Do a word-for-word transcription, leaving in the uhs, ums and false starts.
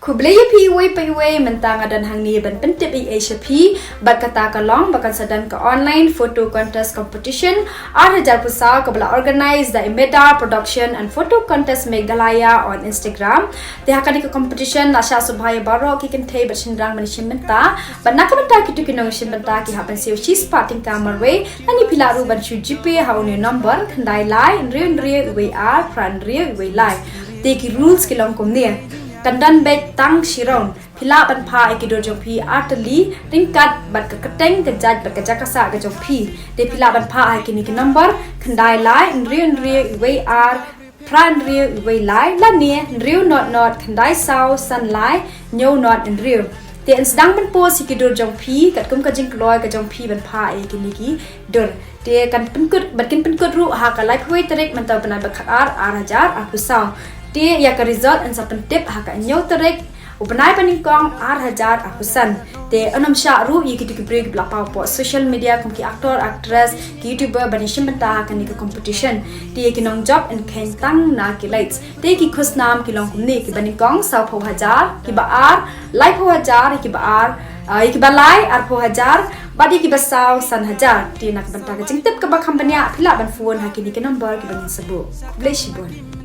Khublei ïa phi iwei pa iwei, mynta nga don hangne ban pyntip ei ei sha phi, bad kata ka long ba kan sa don ka online photo contest competition ar hajar arphew saw kaba la organise da i Medar Production and Photo Contest Meghalaya on Instagram. Te ha kane ka competition la shah sngewbha ïa baroh ki kynthei bad shynrang ban ïashim bynta, bad na ka bynta kito ki nongshim bynta ki hap ban siew shispah tyngka marwei, lane phi lah ruh ban shu GPay ha une u number khyndai lai hynriew hynriew wei ar phra hynriew wei lai. Te ki rules ki long kumne. Kan don beit tang shi round. Phi lah ban phah ïa ki dur jong phi artylli ryngkat bad ka kyrteng, ka jait bad ka jaka sah ka jong phi. Te phi lah ban phah ha kine ki number khyndai lai hynriew hynriew wei ar phra hynriew wei lai lane hynriew not not khyndai saw san lai hynñiew not hynriew. Te yn sdang ban post ïa ki dur jong phi katkum ka jingkloi ka jong phi ban phah ïa kine ki dur. Te kan pynkut, bad kin pynkut ruh ha ka laiphew wei tarik mynta u bnai ba khatar ar hajar arphew saw. Te ïa ka result yn sa pyntip ha ka hynñiew tarik u bnai ba nyngkong ar hajar arphew san. Te yn ym shah ruh ïa kito ki briew kiba la paw hapoh social media kum ki actor, actress, ki YouTuber ban ïashim bynta ha kane ka competition. Te ïa ki nongjop yn kheiñ tang na ki likes. Te ki khusnam ki long kumne: kiba nyngkong sawphew hajar, kiba ar laiphew hajar, kiba ar, ah, kiba lai arphew hajar, bad ïa kiba saw san hajar. Te na ka bynta ka jingtip kaba kham bniah phi lah ban phone ha kine ki number kiba ngin sa buh. Khublei shibun.